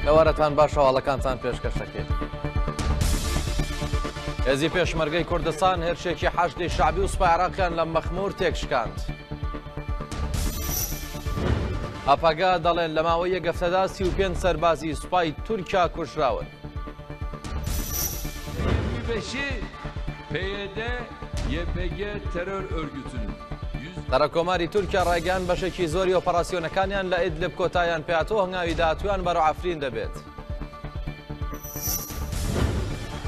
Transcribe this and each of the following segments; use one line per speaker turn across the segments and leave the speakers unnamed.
ئێوارەتان باش هەواڵەکانتان پێشکەش دەکەین. هێزی پێشمەرگەی کوردستان هێرشێکی حەشدی شەعبی و سوپای عێراقیان لە مەخموور تێکشکاند. هەپەگە دەڵێن لە ماوەی یەک هەفتەدا 35 سەربازی سوپای تورکیا کوژراون.
25'i PYD YPG terör örgütünün
سەرۆککۆماری تورکیا ڕایگەیاند بەشێکی زۆری ئۆپەراسیۆنەکانیان لە ئیدلب کۆتاییان پێهاتووە و هەنگاوی داهاتوویان بەرەو عەفرین دەبێت.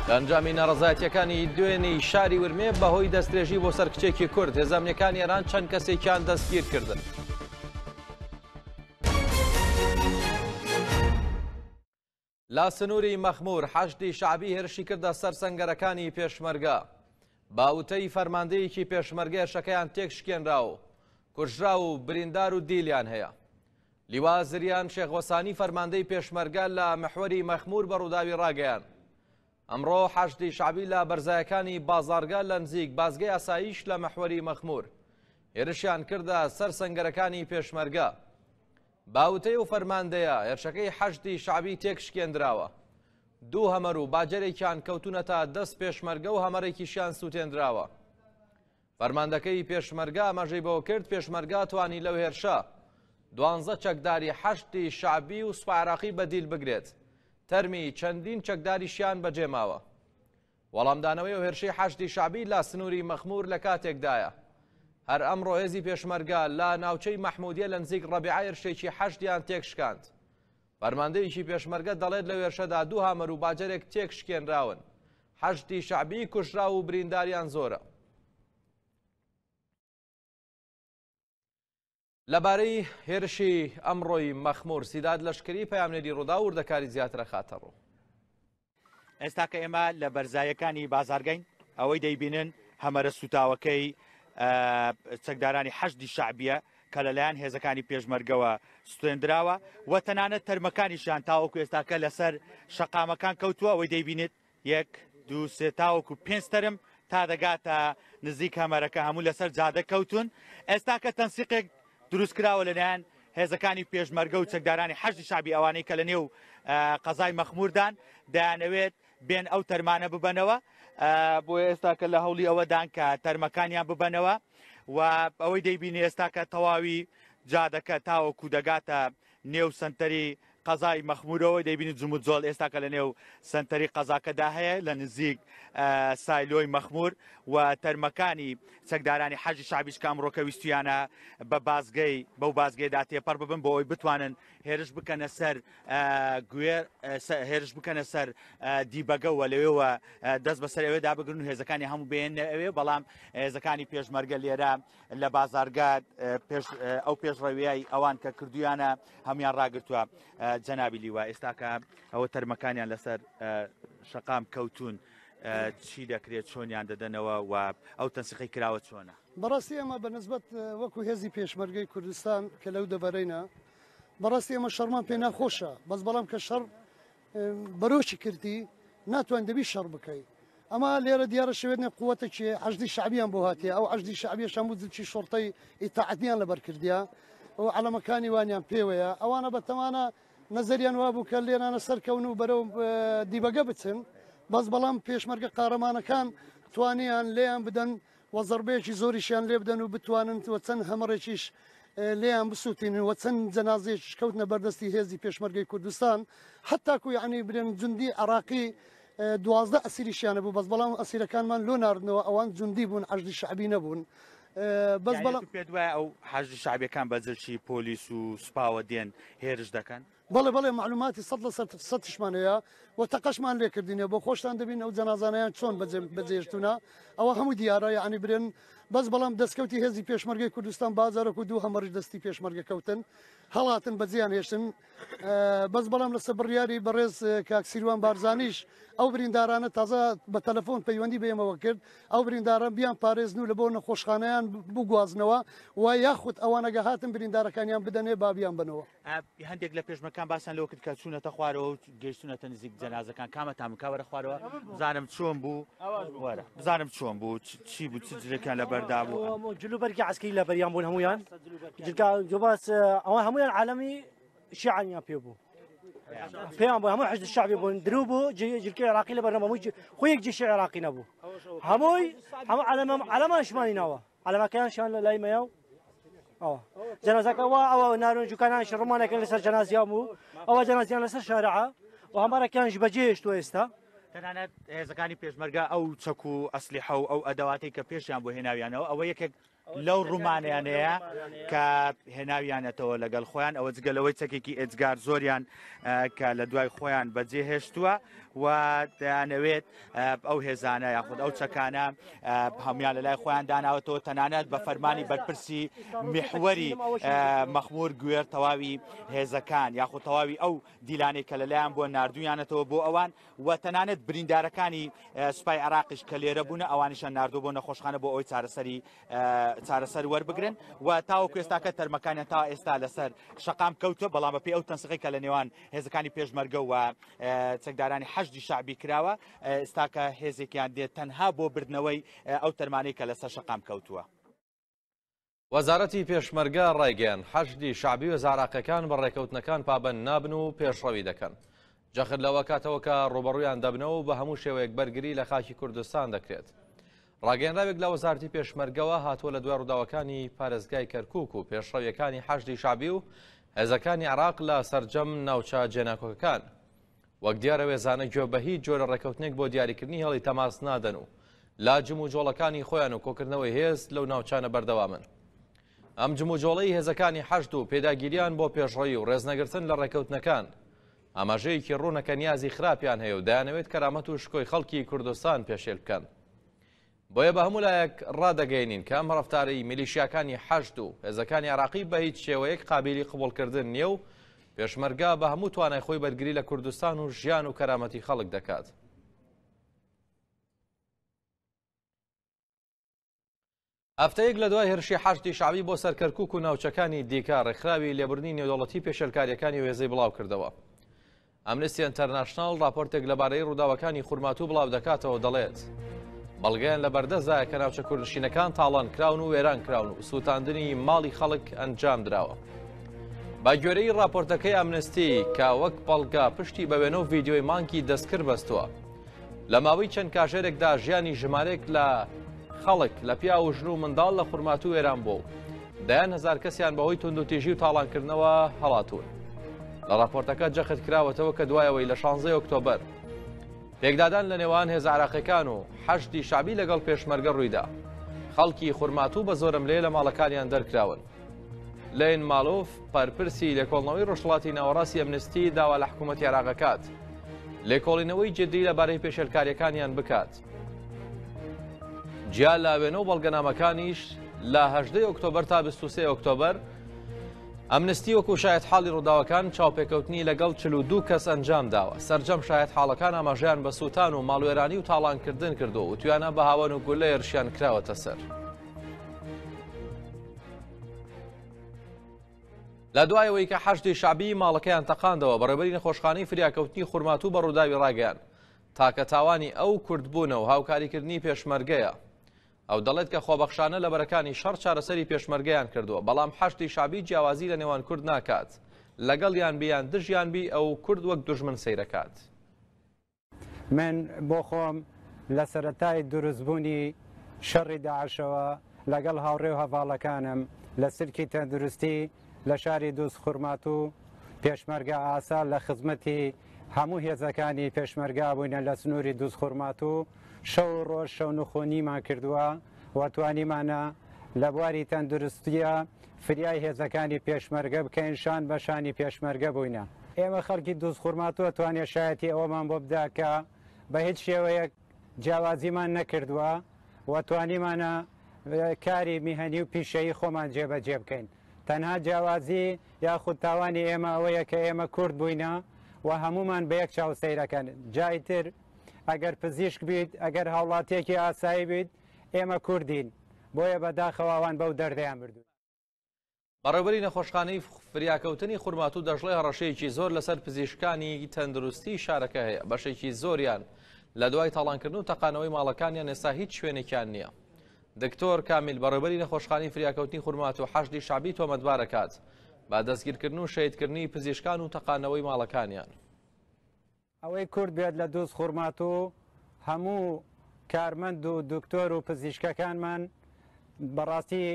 لە ئەنجامی ناڕەزایەتییەکانی دوێنێی شاری ورمێ بەهۆی دەستدرێژی بۆ سەر کچێکی کورد، هێزە ئەمنییەکانی ئێران چەند کەسێکیان دەستگیرکردن. لە سنووری مەخموور حەشدی شەعبی هێرشی کردە سەر سەنگەرەکانی پێشمەرگە. بە وتەی فەرماندەیەکی پێشمەرگە هێرشەکەیان تێکشکێنرا و کوژراو و بریندار و دیلیان هەیە. لیوا زریان شێخ وەسانی فەرماندەی پێشمەرگە لە محوەری مەخموور بە ڕووداوی ڕاگەیاند، ئەمڕۆ حەشدی شەعبی لە بەرزایەکانی بازاڕگە لە نزیک بازگەی ئاسایش لە محوەری مەخموور هێرشیان کردە سەر سەنگەرەکانی پێشمەرگە. بە وتەی ئەو فەرماندەیە، هێرشەکەی حەشدی شەعبی تێکشکێندراوە. دوو هەمەر و باجەرێکیان کەوتوونەتە دەست پێشمەرگە و هەمەرێکیشیان سووتێندراوە. فەرماندەکەی پێشمەرگە ئاماژەی بەوە کرد، پێشمەرگە توانی لەو هێرشە دوانزە چەکداری حەشدی شەعبی و سوپای عێراقی بە دیل بگرێت، تەرمی چەندین چەکداریشیان بەجێماوە. وەڵامدانەوەی ئەو هێرشەی حەشدی شەعبی لە سنووری مەخموور لە کاتێکدایە، هەر ئەمڕۆ هێزی پێشمەرگە لە ناوچەی مەحمودیە لە نزیک ڕەبیعە هێرشێکی حەشدیان تێکشکاند. فەرماندەیەکی پێشمەرگە دەڵێت لەو هێرشەدا دوو هامەر و باجەرێک تێکشکێنراون. حەشدی شەعبی کوژراو و برینداریان زۆرە. لەبارەی هێرشی ئەمڕۆی مەخموور، سیداد لەشکری پەیامنێری ڕووداو وردەکاری زیاتر ئەخاتەڕوو.
ئێستا کە ئێمە لە بەرزاییەکانی بازارگەین، ئەوەی دەیبینن هەمەرە سوتاوەکەی چەکدارانی حەشدی شەعبیە کە لەلایەن هێزەکانی پێشمەرگەوە سوتێندراوە و تەنانەت تەرمەکانیشیان تاوەکو ئێستاکە لەسەر شەقامەکان کەوتووە. ئەوەی دەیبینیت یەک دوو سێ تاوەکو پێنج تەرم تا دەگاتە نزیک هەمەرەکە هەموو لەسەر جادە کەوتون. ئێستا کە تەنسیقێک دروست کراوە لەلایەن هێزەکانی پێشمەرگە و چەکدارانی حەشدی شەعبی ئەوانەی کە لە نێو قەزای مەخموردان دەیانەوێت بێن ئەو تەرمانە ببەنەوە، بۆیە ئێستا کە لە هەوڵی ئەوەدان کە تەرمەکانیان ببەنەوە و ئەوەی دەیبینی ئێستا کە تەواوی جادەکە تاوەکو دەگاتە نێو سەنتەری قەزای مەخمورەوە دەیبینی جموجۆڵ ئێستا کە لە نێو سەنتەری قەزاکەدا هەیە لە نزیک سایلۆی مەخمور و تەرمەکانی چەکدارانی حەشدی شەعبیش کە ئەمڕۆکە ویستویانە بە بازگەی بەو بازگەیدا تێپەڕ ببن بۆ ئەوەی بتوانن هێرش بکەنە سەر گوێر هێرش بکەنە سەر دیبەگە و لەوێوە دەست بەسەر ئەوێدا بگرن و هێزەکانی هەموو بێنە ئەوێ، بەڵام هێزەکانی پێشمەرگە لێرە لە بازارگە ئەو پێشڕەویای ئەوان کە کردویانە هەموان ڕاگرتووە. جەنابی لیوا ئێستاکە ئەوە تەرمەکانیان لەسەر شەقام کەوتون، چی دەکرێت، چۆنیان دەدەنەوە و ئەو تەنسیقی کراوە چۆنە؟
بەڕاستی ئێمە بە نسبەت وەکو هێزی پێشمەرگەی کوردستان کە لەو دەڤەرەینە، بەڕاستی ئێمە شەڕمان پێ ناخۆشە، بەس بەڵام کە شەڕ بەرۆکی کردی ناتوانین دەبی شەڕ بکەی. ئەمە لێرە دیارە شوێنێ قوتێکی حەشدی شەعبیان بۆ هاتیە، ئەو حەشدی شەعبیەش هەموو جلکی شۆڕتەی ئیتاعەتیان لەبەر کردیە و عەلەمەکانی وانیان پێوەیە. ئەوانە بەتەمانە نەزەریان وابوو کە لێرانە سەرکەون و بەرەو دیبەگە بچن، بەس بەڵام پێشمەرگە قارەمانەکان توانیان لێیان بدەن و زەربەیەکی زۆریشیان لێ بدەن و بتوانن و چەند هەمەڕێکیش لێیان بسووتینن و چەند جەنازەیەکیش کەوتنە بەردەستی هێزی پێشمەرگەی کوردستان، حەتاکو یەعنی برێن جوندی عێراقی 12 ئەسیریشیانە بوو، بەس بەڵام ئەسیرەکانمان لۆ ناردنەوە، ئەوان جوندی بوون حەشدی شەعبی نەبوون. بەس بەڵام
پێت وایە ئەو حەشدی شەعبیەکان بە جلکی پۆلیس و سوپاوە دێن هێرش دەکەن؟
بەڵێ بەڵێ معلوماتی سەد لەسەر سەدیشمان هەیە و تەقەشمان لێکردینە، بۆ خۆشتان دەبین ئەو جەنازانەیان چۆن بەجێهێشتوونە، ئەوە هەموو دیارە یعنی برێن. بەس بەڵام دەستکەوتی هێزی پێشمەرگەی کوردستان بازارەک و دوو هەمەڕیش دەستی پێشمەرگە کەوتن، هەڵاتن بەجێیان هێشتن. بەس بەڵام لەسەر بڕیاری بەڕێز کاک سیروان بارزانیش ئەو بریندارانە تازە بە تەلەفۆن پەیوەندی بە ئێمەوە کرد، ئەو برینداران بیان پارێزن و لە بۆ نەخۆشخانەیان بگوازنەوە و یاخود ئەوانەگە هاتن بریندارەکانیان بدەنێ بابیان بنەوە.
هەندێک لە پێشمەکان باسیان لەوە کرد کە چوونەتە خوارەوە و گەیشتوونەتە نزیک جەنازەکان. کامەتان بوو؟ کاوەرە خوارەوە بزانم چۆن بوو، وەرە بزانم چۆن بوو، چی بوو، چ جلێکیان لەبەردا بوو؟
جلو بەرگی عەسکەری لەبەریان بوون هەمویان، جلکا جۆباس ئەوە هەمویان عالەمی شیعانیان پێ بوو. پێیان بوو هەموو حەشدی شەعبی بوون درو بوو جلکی عێراقی لەبەر نەبوو هەمووی خۆ یەک جیشی عێراقی نەبوو هەمووی هەموو عەلەمە عەلەمانشمانی ناوە عەلەمەکەیانشیان لە لای مەیە و ئەوە جەنازەکە وا ئەوە نارنجوکانانش ڕمانەکەن لەسەر جەنازیان بوو ئەوە جەنازیان لەسەر شارعە و هەمارەکانش بەجێهێشتووە ئێستا.
تەنانەت هێزەکانی پێشمەرگە ئەو چەک و ئەسلیحە و ئەو ئەدەواتەی کە پێشیان بۆ هێناویانەوە ئەوە یەکێک لەو ڕوومانیانەیە کە هێناویانەتەوە لەگەڵ خۆیان ئەوە جگە لەوەی چەکێکی ئێجگار زۆریان کە لە دوای خۆیان بەجێ هێشتووە و دەیانەوێت ئەو هێزانە یاخود ئەو چەکانە هەمویان لە لای خۆیان داناوەتەوە تەنانەت بە فەرمانی بەرپرسی میحوەری مەخمور گوێر تەواوی هێزەکان یاخود تەواوی ئەو دیلانەی کە لەلایەن بۆ نردویانەتەوە بۆ ئەوان و تەنانەت بریندارەکانی سوپای عراقیش کە لێرە بوون ئەوانیشان نردوو بۆ نەخۆشخانە بۆ ئەوی چارەسەری چارەسەر وەربگرن و تاوەکو ئێستاکە تەرمەکانیان تا ئێستا لەسەر شەقام کەوتوە بەڵام بەپێی ئەو تەنسیقی کە لە نێوان هێزەکانی پێشمەرگە و چەکدارانی حەشدی شەعبی کراوە ئێستاکە هێزێکیان دێت تەنها بۆ بردنەوەی ئەو تەرمانەی کە لەسەر شەقام کەوتووە.
وەزارەتی پێشمەرگە ڕایگەیاند، حەشدی شەعبی و هێزە عێراقییەکان بە ڕێککەوتنەکان پابەند نابن و پێشڕەوی دەکەن. جەخت لەوە کاتەوە کە ڕووبەڕوویان دەبنەوە و بە هەموو شێوەیەک بەرگری لە خاکی کوردستان دەکرێت. ڕاگەیەنراوێک لە وەزارەتی پێشمەرگەوە هاتووە لە دوای ڕووداوەکانی پارێزگای کەرکووک و پێشڕەویەکانی حەشدی شەعبی و هێزەکانی عێراق لە سەرجەم ناوچە جێناکۆکەکان. وەک دیارە وێزانە گوێ بە هیچ جۆرە ڕێکەوتنێک بۆ دیاریکردنی هێڵی تەماس نادەن و لا جموجۆڵەکانی خۆیان و کۆکردنەوەی هێز لەو ناوچانە بەردەوامن. ئەم جموجۆڵەی هێزەکانی حەشد و پێداگیریان بۆ پێشڕەوی و ڕێزنەگرتن لە ڕێکەوتنەکان ئاماژەیەکی ڕوونە کە نیازی خراپیان هەیە و دەیانەوێت کەرامەت و شکۆی خەڵکی کوردستان پێشێل بکەن. بۆیە بە هەموو لایەک ڕادەگەیەنین کە ئەم ڕەفتارەی میلیشیاکانی حەشد و هێزەکانی عێراقی بە هیچ شێوەیەک قابیلی قبوڵکردن نییە و پێشمەرگە بە هەموو توانای خۆی بەرگری لە کوردستان و ژیان و کەرامەتی خەڵک دەکات. هەفتەیەک لە دوای هێرشی حەشدی شەعبی بۆ سەر کەرکوک و ناوچەکانی دیکە، ڕێکخراوی لێبوردنی نێودەوڵەتی پێشێلکارییەکانی وێزەی بڵاوکردەوە. ئەمنستی ئینتەرناشناڵ ڕاپۆرتێک لەبارەی ڕووداوەکانی خورماتوو بڵاودەکاتەوە دەڵێت، بەڵگەیان لەبەردەستدایە کە ناوچە کوردنشینەکان تاڵان کراون و وێران کراون و سووتاندنی ماڵی خەڵک ئەنجام دراوە. بە گوێرەی ڕاپۆرتەکەی ئەمنستی کە وەک بەڵگە پشتی بە وێنە و ڤیدیۆی مانگی دەستکرد بەستووە، لە ماوەی چەند کاژێرێکدا ژیانی ژمارەیەک لە خەڵک لە پیاو و ژن و منداڵ لە خورماتوو وێران بووە و دەیان هەزار کەسیان بەهۆی توندوتیژی و تاڵانکردنەوە هەڵاتوون. لە ڕاپۆرتەکە جەخت کراوەتەوە کە دوای ئەوەی لە شانزەی ئۆکتۆبەر پێکدادان لە نێوان هێزە عراقیەکان و حەشدی شەعبی لەگەڵ پێشمەرگە ڕوویدا، خەڵکی خورماتوو بە زۆرەملێ لە ماڵەکانیان دەرکراون. لین مالوف، بەرپرسی لێکۆڵنەوەی ڕۆژهەڵاتی ناوەڕاستی ئەمنستی داوا لە حکوومەتی عێراق ئەکات لێکۆڵینەوەی جددی لەبارەی پێشێلکارییەکانیان بکات. جیا لە وێنە و بەڵگەنامەکانیش لە هەژدەی ئۆکتۆبەر تا 23 ئۆکتۆبەر ئەمنستی وەکو شایەتحاڵی ڕووداوەکان چاوپێکەوتنی لەگەڵ 42 کەس ئەنجام داوە. سەرجەم شایەتحاڵەکان ئاماژەیان بە سووتان و ماڵوێرانی و تاڵانکردن کردووە و تویانە بە هاوەن و گولە هێرشیان کراوەتە سەر. لە دوای ئەوەی کە حەشدی شەعبی ماڵەکەیان تەقاندەوە، بەڕێوەبەری نەخۆشخانەی فریاکەوتنی خورماتوو بە ڕووداوی ڕاگەیاند، تاکە تاوانی ئەو کوردبوونە و هاوکاریکردنی پێشمەرگەیە. ئەو دەڵێت کە خۆبەخشانە لە بەرەکانی شەڕ چارەسەری پێشمەرگەیان کردووە، بەڵام حەشدی شەعبی جیاوازی لە نێوان کورد ناکات، لەگەڵیان بی یان دژیان بی ئەو کورد وەک دوژمن سەیرەکات.
من بۆ خۆم لە سەرەتای دروستبوونی شەڕی داعشەوە لەگەڵ هاوڕێ و هەڤاڵەکانم لە سلکی تەندروستی لە شاری دووزخورماتوو پێشمەرگە ئاسا لە خزمەتی هەموو هێزەکانی پێشمەرگا بووینە لە سنووری دووزخورماتوو شەو و ڕۆژ شەونخونیمان کردووە و توانیمانە لە بواری تەندروستیە فریای هێزەکانی پێشمەرگە بکەین شان بە شانی پێشمەرگە بووینە. ئێمە خەڵکی دووزخورماتوو ئەتوانێ شایەتی ئەوەمان بۆ بدا کە بە هیچ شێوەیەک جیاوازیمان نەکردووە و توانیمانە کاری میهەنی و پیشەیی خۆمان جێبەجێ بکەین. تەنها جیاوازی یاخود تاوانی ئێمە ئەوەیە کە ئێمە کورد بووینە و هەموومان بە یەک چاو سەیرەکەن. جا ئیتر ئەگەر پزیشک بیت، ئەگەر هاوڵاتیەکی ئاسایی بیت، ئێمە کوردین، بۆیە بەداخەوە ئەوان بەو دەردەیان بردووین.
بەڕێوبەری نەخۆشخانەی فریاکەوتنی خورماتوو دەشڵێ هەڕەشەیەکی زۆر لەسەر پزیشکانی تەندروستی شارەکە هەیە، بەشێکی زۆریان لە دوای تاڵانکردن و تەقانەوەی ماڵەکانیان ئێستا هیچ شوێنێکیان نییە. دکتۆر کامیل بەڕێوبەری نەخۆشخانەی فریاکەوتنی خورماتوو حەشدی شەعبی تۆمەتبارەکات. بە دەستگیرکردن و شەهیدکردنی پزیشکان و تەقاندنەوەی ماڵەکانیان.
ئەوەی کورد بێت لە دووزخورماتوو هەموو کارمەند و دکتۆر و پزیشکەکانمان بەڕاستی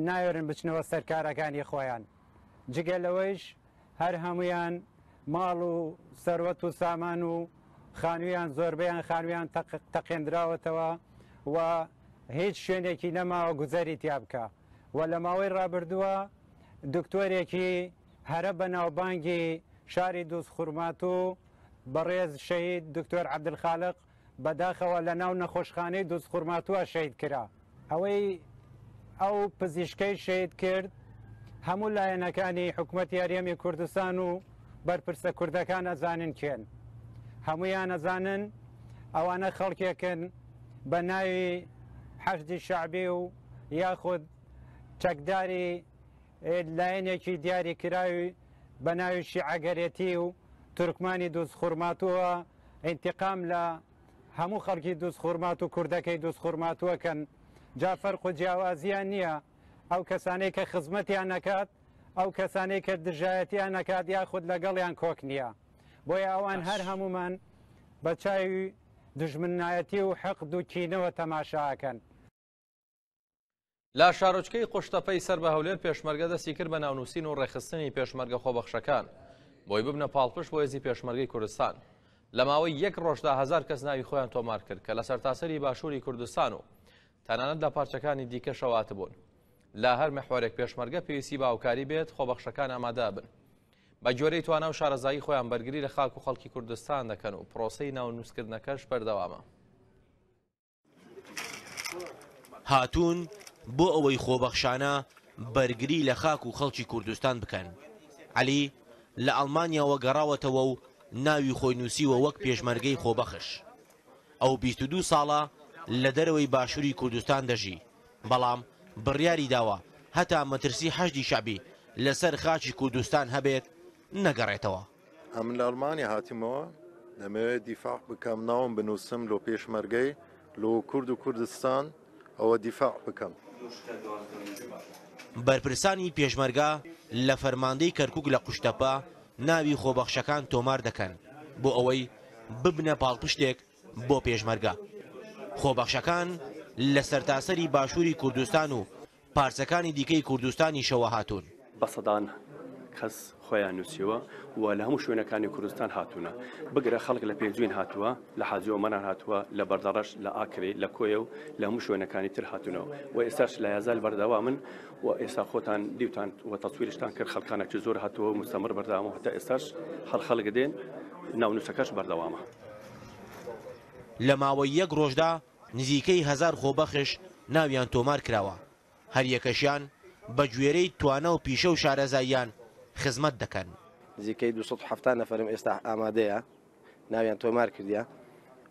ناوێرن بچنەوە سەر کارەکانی خۆیان جگە لەوەیش هەر هەمویان ماڵ و سەروەت و سامان و خانویان زۆربەیان خانویان تەقێندراوەتەوە و هیچ شوێنێکی نەماوە گوزەری تیا بکە و لە ماوەی ڕابردووە دکتۆرێکی هەرە بەناوبانگی شاری دوزخورماتوو بەڕێز شەهید دکتۆر عەبدولخالق بەداخەوە لە ناو نەخۆشخانەی دوزخورماتووە شەهید کرا. ئەوەی ئەو پزیشکەی شەهید کرد هەموو لایەنەکانی حکومەتی هەرێمی کوردستان و بەرپرسە کوردەکان ئەزانن کێن. هەموویان ئەزانن ئەوانە خەڵکێکن بە ناوی حەشدی شەعبی و یاخود چەکداری لایەنێکی دیاری کراوی بە ناوی شیعەگەرێتی و تورکمانی دوزخورماتووە ئینتیقام لە هەموو خەڵکی دوزخورماتوو کوردەکەی دوزخورماتووە کەن جا فەرق و جیاوازیان نییە ئەو کەسانەی کە خزمەتیان نەکات ئەو کەسانەی کە دژایەتیان نەکات یاخود لەگەڵیان کۆک نییە بۆیە ئەوان هەر هەموومان بە چاوی دوژمنایەتی و حقد و کینەوە تەماشا ئەکەن.
لە شارۆچکەی قوشتەپەی سەر بە هەولێر پێشمەرگە دەستی کرد بە ناونووسین و ڕێکخستنی پێشمەرگە خۆبەخشەکان بۆی ببنە پاڵپشت بۆ هێزی پێشمەرگەی کوردستان. لە ماوەی یەک ڕۆژدا هەزار کەس ناوی خۆیان تۆمار کرد کە لە سەرتاسەری باشووری کوردستان و تەنانەت لە پارچەکانی دیکەشەوە هاتبوون. لە هەر محوەرێک پێشمەرگە پێویستی بە هاوکاری بێت خۆبەخشەکان ئامادە بن. بە گوێرەی توانا و شارەزایی خۆیان بەرگری لە خاک و خەڵکی کوردستان دەکەن و پرۆسەی ناونووسکردنەکەش بەردەوامە.
هاتوون بۆ ئەوەی خۆبەخشانە بەرگری لە خاک و خەڵکی کوردستان بکەن. عەلی لە ئەڵمانیاوە گەڕاوەتەوە و ناوی خۆی نووسیوە وەک پێشمەرگەی خۆبەخش. ئەو 22 ساڵە لە دەرەوەی باشووری کوردستان دەژی، بەڵام بڕیاری داوە هەتا مەترسی حەشدی شەعبی لەسەر خاکی کوردستان هەبێت نەگەڕێتەوە.
ئەمن لە ئەڵمانیا هاتیمەوە دەمەوێت دیفاع بکەم ناوم بنووسم لۆ پێشمەرگەی لۆ کورد و کوردستان ئەوە دیفاع بکەم.
بەرپرسانی پێشمەرگە لە فەرماندەی کەرکوک لە قوشتەپە ناوی خۆبەخشەکان تۆمار دەکەن بۆ ئەوەی ببنە پاڵپشتێک بۆ پێشمەرگە. خۆبەخشەکان لە سەرتاسەری باشووری کوردستان و پارچەکانی دیکەی کوردستانیشەوە هاتوون.
بە سەدان کەس خۆیان نووسیوە و لە هەموو شوێنەکانی کوردستان هاتوونە، بگرە خەڵک لە پێنجوین هاتووە، لە حاجی ئۆمەران هاتووە، لە بەردەڕەش، لە ئاکرێ، لە کۆیە و لە هەموو شوێنەکانی تر هاتوونەوە و ئێستاش لە یازال بەردەوامن و ئێستا خۆتان دیوتان و تەسویرشتان کرد خەڵکانێکی زۆر هاتووە و مستەمر بەردەوامە و هەتا ئێستاش هەر خەڵک دێن، ناونووسەکەش بەردەوامە.
لە ماوەی یەک ڕۆژدا نزیکەی هەزار خۆبەخش ناویان تۆمار کراوە، هەریەکەشیان بە گوێرەی توانا و پیشە و شارەزاییان خزمەت دەکەن.
نزیکەی 270 نەفەرم ئێستا ئامادەیە ناویان تۆمار کردیە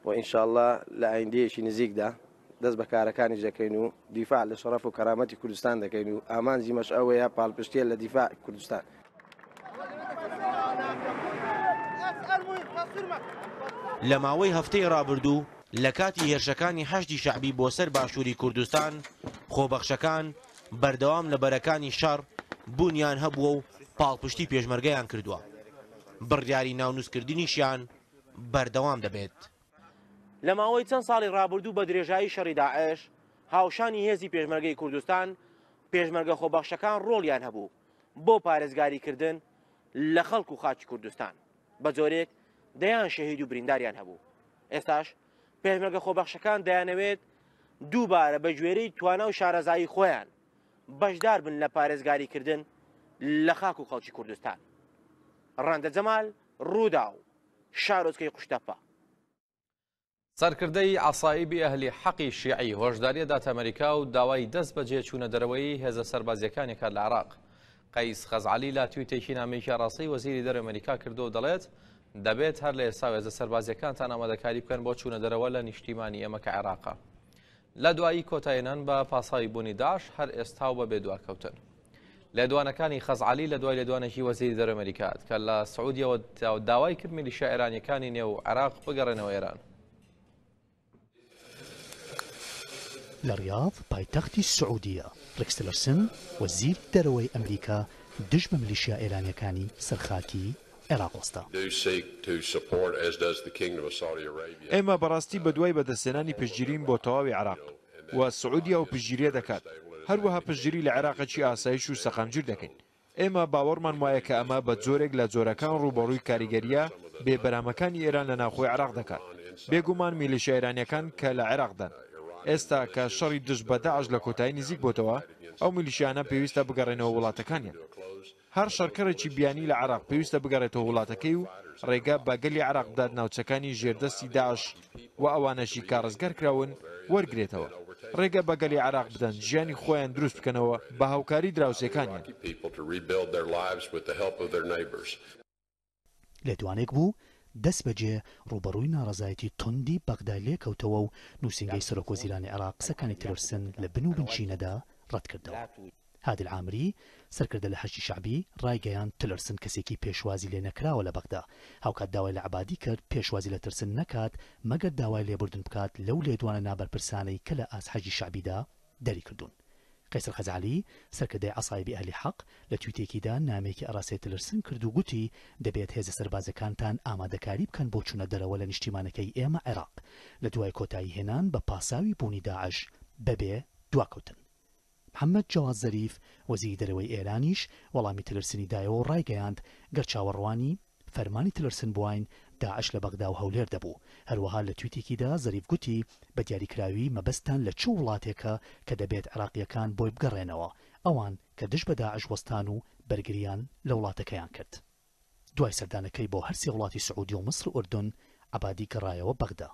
و ئینشاءاللە لە ئایندەیەکی نزیکدا دەست بە کارەکانیش دەکەین و دیفاع لە شەڕەف و کەرامەتی کوردستان دەکەین و ئامانجی مەش ئەوەیە پاڵپشتیە لە دیفاع کوردستان.
لە ماوەی هەفتەی ڕابردوو لە کاتی هێرشەکانی حەشدی شەعبی بۆ سەر باشووری کوردستان، خۆبەخشەکان بەردەوام لە بەرەکانی شەڕ بوونیان هەبووە و پاڵپشتی پێشمەرگەیان کردووە. بڕیاری ناونووسکردنیشیان بەردەوام دەبێت.
لە ماوەی چەند ساڵی ڕابردوو بە درێژایی شەڕی داعش، هاوشانی هێزی پێشمەرگەی کوردستان، پێشمەرگە خۆبەخشەکان ڕۆڵیان هەبوو بۆ پارێزگاریکردن لە خەڵک و خاکی کوردستان، بە جۆرێک دەیان شەهید و برینداریان هەبوو. ئێستاش پێشمەرگە خۆبەخشەکان دەیانەوێت دووبارە بە گوێرەی توانا و شارەزایی خۆیان بەشدار بن لە پارێزگاریکردن لە خاک و خەڵکی کوردستان. ڕەندە جەمال، ڕووداو، شارۆچکەی قوشتەپە.
سەرکردەی عەسائیبی ئەهلی حەقی شیعی هۆشداری داتە ئەمریکا و داوای دەست بەجێ چوونە دەرەوەی هێزە سەربازییەکانی کات لە عێراق. قەیس خەزعەلی لە تویتێکی نامەیەکی ئاڕاستەی وەزیری دەرەوەی ئەمریکا کردووە و دەڵێت دەبێت هەر لە ئێستا هێزە سەربازییەکانتان ئامادەکاری بکەن بۆ چوونە دەرەوە لە نیشتیمانی ئێمە کە عێراقە. لە دوایی کۆتاییهێنان بە پاساوی بوونی داعش هەر ئێستا و بەبێ دواکەوتن. لێدوانەکانی خەزعەلی لە دوای لێدوانێکی وەزیری دەرەوەی ئەمریکا هات کە لە سعودیەوە داوای کرد میلیشیا ئێرانیەکانی نێو عێراق بگەڕێنەوە ئێران.
لە ڕیاض پایتەختی سعودیە، ڕێکس تیلەرسن وەزیری دەرەوەی ئەمریکا دژ بە ملیشیا ئێرانییەکانی سەر خاکی عێراق وەستا.
ئێمە بەڕاستی بەدوای بەدەستهێنانی پشتگیرین بۆ تەواوی عێراق و سعودیە ئەو پشتگیرییە دەکات، هەروەها پشتگیری لە عێراقێکی ئاسایش و سەقامگیر دەکەین. ئێمە باوەڕمان وایە کە ئەمە بە جۆرێک لە جۆرەکان ڕووبەڕووی کاریگەرییە بێ بەرامەکانی ئێران لە ناوخۆی عێراق دەکات. بێگومان میلیشیا ئێرانییەکان کە لە عێراقدان. ئێستا کە شەڕی دژ بە داعش لە کۆتایی نزیک بۆتەوە، ئەو میلیشیانە پێویستە بگەڕێنەوە وڵاتەکانیان. هەر شەڕکەرێکی بیانی لە عێراق پێویستە بگەڕێتەوە وڵاتەکەی و ڕێگە بە گەلی عێراق بدات ناوچەکانی ژێر دەستی داعش و ئەوانەشی کە ڕزگارکراون وەرگرێتەوە. ڕێگە بە گەلی عێراق بدەن ژیانی خۆیان دروست بکەنەوە بە هاوکاری دراوسێکانیان.
لێدوانێک بوو دەستبەجێ ڕووبەڕووی ناڕەزایەتی توندی بەغدای لێکەوتەوە و نووسینگەی سەرۆکوەزیرانی عێراق قسەکانی تیلەرسن لە بن و بنچینەدا ڕەتکردەوە. هادی العامری، سەرکردە لە حەشدی شەعبی، ڕایگەیاند تلرسن کەسێکی پێشوازی لێ نەکراوە لە بەغدا، هاوکات داوای لە عەبادی کرد پێشوازی لە تلرسن نەکات مەگەر داوای لێبوردن بکات لەو لێدوانە نابەرپرسانەی کە لە ئاست حەشدی شەعبیدا دەریکردوون. قەیسەر خەزعەلی، سەرکردەی عەسایبی ئەهلی حەق، لە تویتێکیدا نامەیەکی ئاراستەی تلرسن کرد و گوتی دەبێت هێزە سەربازیەکانتان ئامادەکاری بکەن بۆ چوونە دەرەوە لە نیشتیمانەکەی ئێمە عێراق لە دوای کۆتایی هێنان بە پاساوی بوونی داعش بەبێ دواکەوتن. محەممەد جەواد زەریف، وەزیری دەرەوەی ئێرانیش وەڵامی تلرسنی دایەوە و ڕایگەیاند، گەر چاوەڕوانی فەرمانی تلرسن بواین، داعش لە بەغدا و هەولێر دەبوو. هەروەها لە تویتێکیدا زەریف گوتی، بە دیاریکراوی مەبەستتان لە چ وڵاتێکە کە دەبێت عێراقییەکان بۆی بگەڕێنەوە، ئەوان کە دژ بە داعش وەستان و بەرگرییان لە وڵاتەکەیان کرد. دوای سەردانەکەی بۆ هەرسێ وڵاتی سعودیە و میسر و ئوردن، عەبادی گەڕایەوە بەغدا.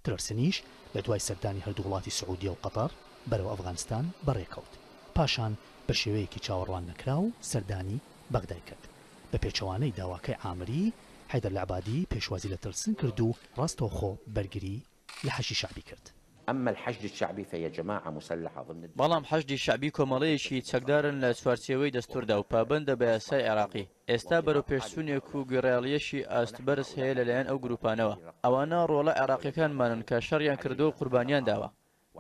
تلەرسنیش لە دوای سەردانی هەردوو وڵاتی سعودیە و قەتەر بەرەو ئەفغانستان بەڕێکەوت. پاشان بە شێوەیەکی چاوەڕوان نەکراو سەردانی بەغدای کرد. بە پێچەوانەی داواکەی عامری، حەیدەر العەبادی پێشوازی لە تلرسن کرد و ڕاستەوخۆ بەرگری لە حەشدی شەعبی کرد.
اما الحشد الشعبی فهی جماعە مسلحە ضمن الدستور.
بەڵام حەشدی شەعبی کۆمەڵەیەکی چەکدارن لە چوارچێوەی دەستوردا و پابەندە بە یاسای عێراقی، ئێستا بەرەوپێشچوونێک و گوێڕایەڵییەکی ئاست بەرز هەیە لەلایەن ئەو گروپانەوە، ئەوانە ڕۆڵە عێراقییەکانمانن کە شەڕیان کردووە و قوربانیان داوە،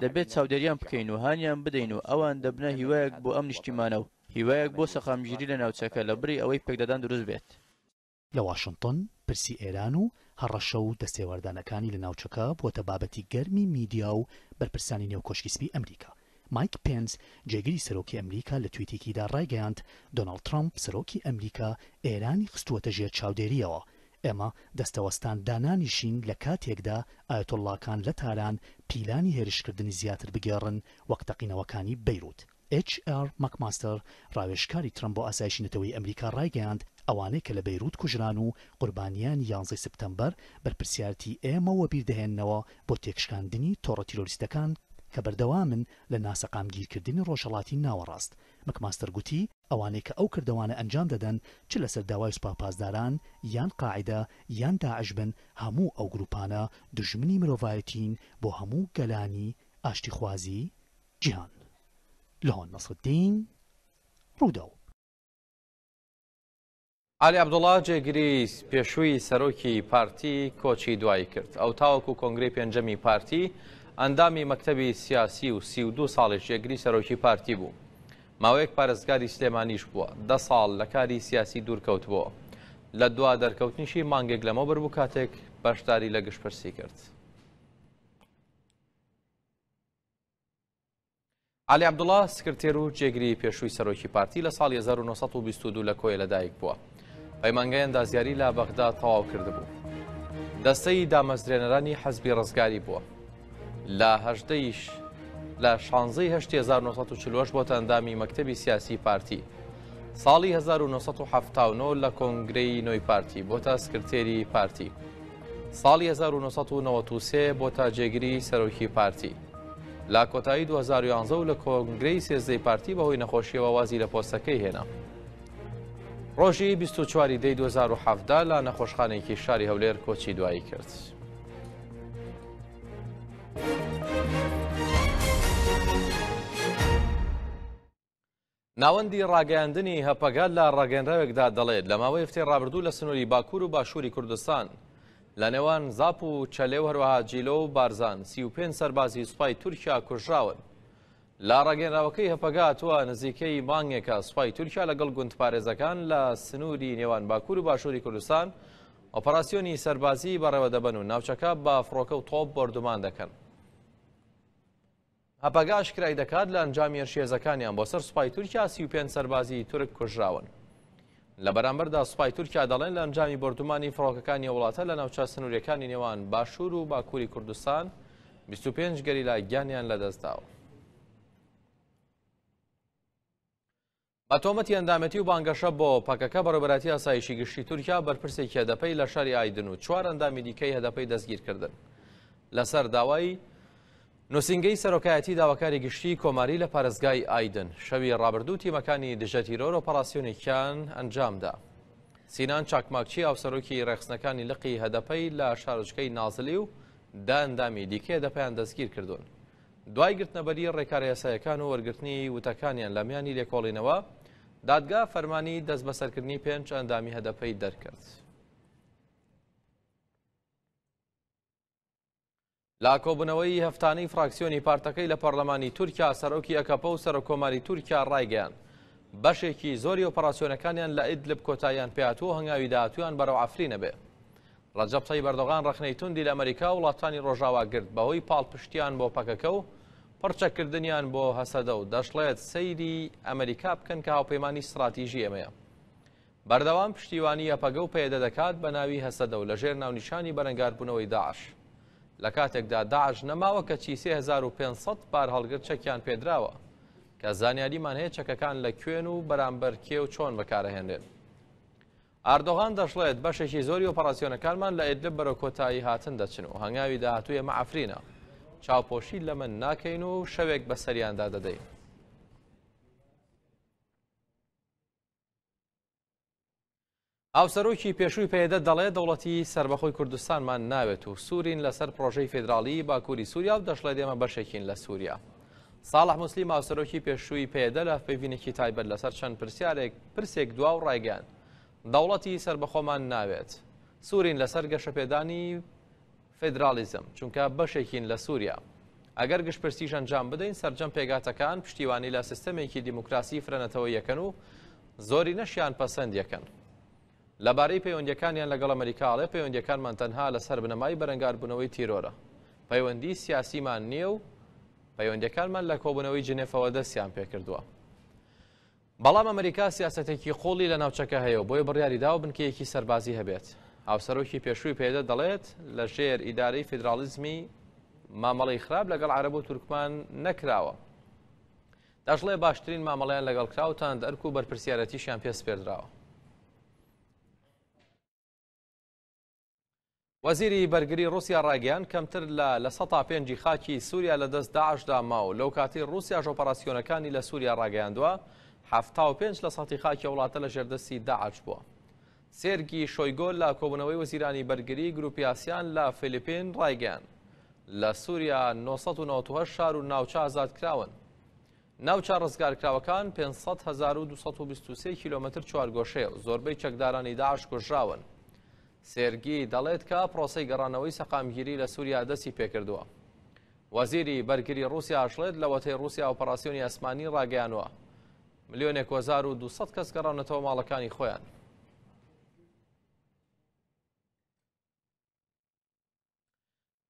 دەبێت چاودێریان بکەین و هانیان بدەین و ئەوان دەبنە هیوایەک بۆ ئەم نیشتیمانە و هیوایەک بۆ سەقامگیری لە ناوچەکە لەبری ئەوەی پێکدادان دروست بێت.
لە واشنتۆن پرسی ئێران و هەڕەشە و دەستێوەردانەکانی لە ناوچەکە بووەتە بابەتی گەرمی میدیا و بەرپرسانی نێو کۆشکی سپی ئەمریکا. مایک پێنس، جێگری سەرۆکی ئەمریکا لە تویتێکیدا ڕایگەیاند، دۆناڵد ترەمپ، سەرۆکی ئەمریکا ئێرانی خستووەتە ژێر چاودێرییەوە. ئێمە دەستەوەستان دانانیشین لە کاتێکدا ئایەتوڵڵاکان لە تاران پیلانی هێرشکردنی زیاتر بگێڕن وەک تەقینەوەکانی بەیروت. ئێچ ئاڕ ماکماستەر، ڕاوێژکاری ترەمپ بۆ ئاسایشی نەتەوەیی ئەمریکا ڕایگەیاند، ئەوانەی کە لە بەیروت کوژران و قوربانیانی یانزەی سپتەمبەر، بەرپرسیارتی ئێمە وەبیر دەهێننەوە بۆ تێکشکاندنی تۆڕە تیرۆریستەکان کە بەردەوامن لە ناسەقامگیرکردنی ڕۆژهەڵاتی ناوەڕاست. مکماستەر گوتی، ئەوانەی کە ئەو کردەوانە ئەنجام دەدەن، چ لەسەر داوای سوپا پاسداران یان قاعیدە یان داعش بن، هەموو ئەو گروپانە دوژمنی مرۆڤایەتین بۆ هەموو گەلانی ئاشتیخوازی جیهان. لهۆن نەسرالدین، رووداو.
عەلی عەبدوڵا جێگری پێشووی سەرۆکی پارتی کۆچی دوایی کرد. ئەو تاوەکو کۆنگرەی پێنجەمی پارتی ئەندامی مەکتەبی سیاسی و 32 ساڵیش جێگری سەرۆکی پارتی بوو. ماوەیەک پارێزگاری سلێمانیش بووە. دە ساڵ لە کاری سیاسی دوورکەوتبووە. لە دوا دەرکەوتنیشی مانگێک لەمەوبەر بوو کاتێک بەشداری لە گشتپرسی کرد. عەلی عەبدوڵا سکرتێر و جێگری پێشووی سەرۆکی پارتی لە ساڵی 1922 لە کۆیە لەدایک بووە. پەیمانگای ئەندازیاری لە بەغدا تەواو کردبوو. دەستەی دامەزرێنەرانی حەزبی ڕزگاری بووە. لە هەژدەیش لە شانزەی هەشتی 1940 بۆتە ئەندامی مەکتەبی سیاسی پارتی. ساڵی 1979 لە کۆنگرەی نۆی پارتی بۆتە سکرتێری پارتی. ساڵی 1993 بۆتە جێگری سەرۆکی پارتی. لە کۆتایی 2011 و لە کۆنگرەی سێزدەی پارتی بەهۆی نەخۆشیەوە وازی لە پۆستەکەی هێنا. ڕۆژی 24 دەی 2017 لە نەخۆشخانەیەکی شاری هەولێر کۆچی دوایی کرد. ناوەندی ڕاگەیاندنی هەپەگە لە ڕاگەیەنراوێکدا دەڵێت، لە ماوەی هەفتەی ڕابردوو لە سنووری باکوور و باشووری کوردستان لە نێوان زاپ و چەلێ و هەروەها جیلۆ و بارزان 35 سەربازی سوپای تورکیا کوژراون. لە ڕاگەیەنراوەکەی هەپەگە هاتووە، نزیکەی مانگێکە سوپای تورکیا لەگەڵ گوندپارێزەکان لە سنووری نێوان باکوور و باشووری کوردستان ئۆپەراسیۆنی سەربازی بەڕێوەدەبەن و ناوچەکە بە فڕۆکە و تۆپ بۆردومان دەکەن. هەپەگە ئاشکرای دەکات لە ئەنجامی هێرشی هێزەکانیان بۆ سەر سوپای تورکیا 35 سەربازی تورک کوژراون. لە بەرامبەردا سوپای تورکیا دەڵێن لە ئەنجامی بۆردومانی فڕۆکەکانی وڵاتە لە ناوچە سنووریەکانی نێوان باشوور و باکووری کوردستان 25 گەریلا گیانیان لەدەستداوە. بە تۆمەتی ئەندامێتی و بانگەشە بۆ پەکەکە بەڕێوەبەرایەتی ئاسایشی گشتی تورکیا بەرپرسێکی هەدەپەی لە شاری ئایدن و چوار ئەندامی دیکەی هەدەپەی دەستگیرکردن. لەسەر داوای نووسینگەی سەرۆکایەتی داواکاری گشتی کۆماری لە پارێزگای ئایدن شەوی ڕابردوو تیمەکانی دژە تیرۆر ئۆپەراسیۆنێکیان ئەنجامدا. سینان چاکماکچی هاوسەرۆکی ڕێکخستنەکانی لقی هەدەپەی لە شارۆچکەی نازلی و دە ئەندامی دیکەی هەدەپەیان دەستگیر کردوون. دوای گرتنەبەری ڕێکارە یاساییەکان و وەرگرتنی وتەکانیان لە میانی لێکۆڵینەوە، دادگا فەرمانی دەستبەسەرکردنی پێنج ئەندامی هەدەپەی دەرکرد. لە کۆبوونەوەی هەفتانەی فراکسیۆنی پارتەکەی لە پەرلەمانی تورکیا سەرۆکی ئەکەپە و سەرۆککۆماری تورکیا ڕایگەیاند بەشێکی زۆری ئۆپەراسیۆنەکانیان لە ئیدلب کۆتاییان پێهاتووە و هەنگاوی داهاتوویان بەرەو عەفرینە بێ. ڕەجەب تەیب ئەردۆغان ڕەخنەی توندی لە ئەمەریکا و وڵاتانی ڕۆژاوا گرت بەهۆی پاڵپشتیان بۆ پەکەکە و پڕچەککردنیان بۆ هەسەدە و دەشڵێت سەیری ئەمەریکا بکەن کە هاوپەیمانی ستراتیژی ئێمەیە. بەردەوام پشتیوانی یەپەگە و پەیەدە دەکات بە ناوی هەسەدە و لەژێر ناونیشانی بەرەنگاربوونەوەی داعش. لە کاتێکدا داعش نەماوە کەچی 3500 بارهەڵگر چەکیان پێدراوە کە زانیاریمان هەیە چەکەکان لە کوێن و بەرامبەر کێ و چۆن بەکارەهێنرێن. ئاردۆغان دەشڵێت، بەشێکی زۆری ئۆپەراسیۆنەکانمان لە ئیدلب بەرەو کۆتایی هاتن دەچن و هەنگاوی داهاتووی ئێمە عەفرینە. چاوپۆشی لەمە ناکەین و شەوێک بەسەریاندا دەدەین. هاوسەرۆکی پێشووی پەیەدە دەڵێت، دەوڵەتی سەربەخۆی کوردستانمان ناوێت و سوورین لەسەر پرۆژەی فیدراڵیی باکووری سووریا و دەشڵێت ئێمە بەشێکین لە سووریا. ساڵح موسلیم هاوسەرۆکی پێشووی پەیەدە لە هەڤپەیڤینێکی تایبەت لەسەر چەند پرسیارێک پرسێک دوا و ڕایگەیاند دەوڵەتی سەربەخۆمان ناوێت سوورین لەسەر گەشەپێدانی فیدراڵیزم چونکە بەشێکین لە سووریا. ئەگەر گشتپرسیش ئەنجام بدەین سەرجەم پێکهاتەکان پشتیوانی لە سیستەمێکی دیموکراسی فرەنەتەوەییەکەن و زۆرینەشیان پەسەندیەکەن. لەبارەی پەیوەندیەکانیان لەگەڵ ئەمەریکا ئەڵێ پەیوەندیەکانمان تەنها لەسەر بنەمای بەرەنگاربوونەوەی تیرۆرە. پەیوەندی سیاسیمان نییە و پەیوەندیەکانمان لە کۆبوونەوەی جنێفەوە دەستیان پێکردووە. بەڵام ئەمریکا سیاسەتێکی قوڵی لە ناوچەکە هەیە و بۆیە بڕیاری داوە بنکەیەکی سەربازی هەبێت. هاوسەرۆکی پێشووی پەیەدە دەڵێت، لە ژێر ئیدارەی فیدراڵیزمی مامەڵەی خراپ لەگەڵ عەرەب و تورکمان نەکراوە. دەشڵێ باشترین مامەڵەیان لەگەڵ کرا و تەنانەت ئەرک و بەرپرسیارەتیشیان پێ سپێردراوە. وەزیری بەرگری ڕووسیا ڕایگەیاند، کەمتر لە 5% ی خاکی سووریا لە دەست داعشدا ماوە و لەو کاتەی ڕووسیاش ئۆپەراسیۆنەکانی لە سووریا ڕاگەیاندووە، 75 لە سەتی خاکی ئەو وڵاتە لە ژێر دەستی داعش بووە. سێرگی شۆیگۆ لە کۆبوونەوەی وەزیرانی بەرگری گروپی ئاسیان لە فیلیپین ڕایگەیاند، لە سووریا 998 شار و ناوچە ئازادکراون. ناوچە ڕزگارکراوەکان 500,223 کیلۆمەتر چوارگۆشەیە و زۆربەی چەکدارانی داعش کوژراون. سێرگی دەڵێت کە پرۆسەی گەڕانەوەی سەقامگیری لە سووریا دەستی پێکردووە. وەزیری بەرگری ڕووسیا ئەشڵێت لەوەتەی ڕووسیا ئۆپەراسیۆنی ئاسمانی ڕاگەیانوە ملیۆنێک 1200 کەس گەڕاونەتەوە ماڵەکانی خۆیان.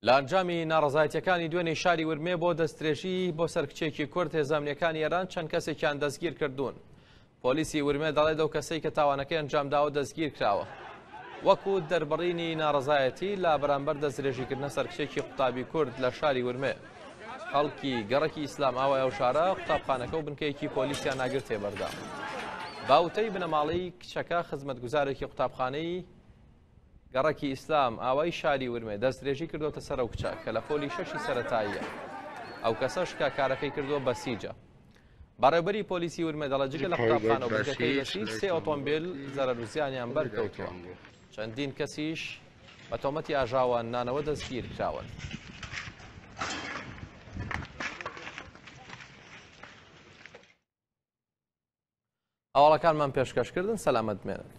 لە ئەنجامی ناڕەزایەتیەکانی دوێنێی شاری ورمێ بۆ دەستدرێژی بۆ سەر کچێکی کورد هێزە ئەمنیەکانی ئێران چەند کەسێکیان دەستگیر کردوون. پۆلیسی ورمێ دەڵێت ئەو کەسەی کە تاوانەکەی ئەنجامداوە دەستگیر کراوە. وەکو دەربڕینی ناڕەزایەتی لە بەرامبەر دەستدرێژیکردنە سەر کچێکی قوتابی کورد لە شاری ورمێ. خەڵکی گەڕەکی ئیسلام ئاوای ئەو شارە قوتابخانەکە و بنکەیەکی پۆلیسیان ئاگر تێبەردا. بە وتەی بنەماڵەی کچەکە خزمەتگوزارێکی قوتابخانەی گەڕەکی ئیسلام ئاوای شاری ورمێ دەستدرێژی کردۆتە سەر ئەو کچە کە لە پۆلی شەشی سەرەتاییە. ئەو کەسەش کە کارەکەی کردووە بەسیجە. بەڕێوبەری پۆلیسی ورمێ دەڵێت جگە لە قوتابخانە و بنکەکەی بەسیج سێ ئۆتۆمبیل زەرەر و زیانیان بەرکەوتووە. چەندین کەسیش بە تۆمەتی ئاژاوە نانەوە دەستگیر کراون. هەواڵەکانمان پێشکەش کردن سەلامەت بمێنن.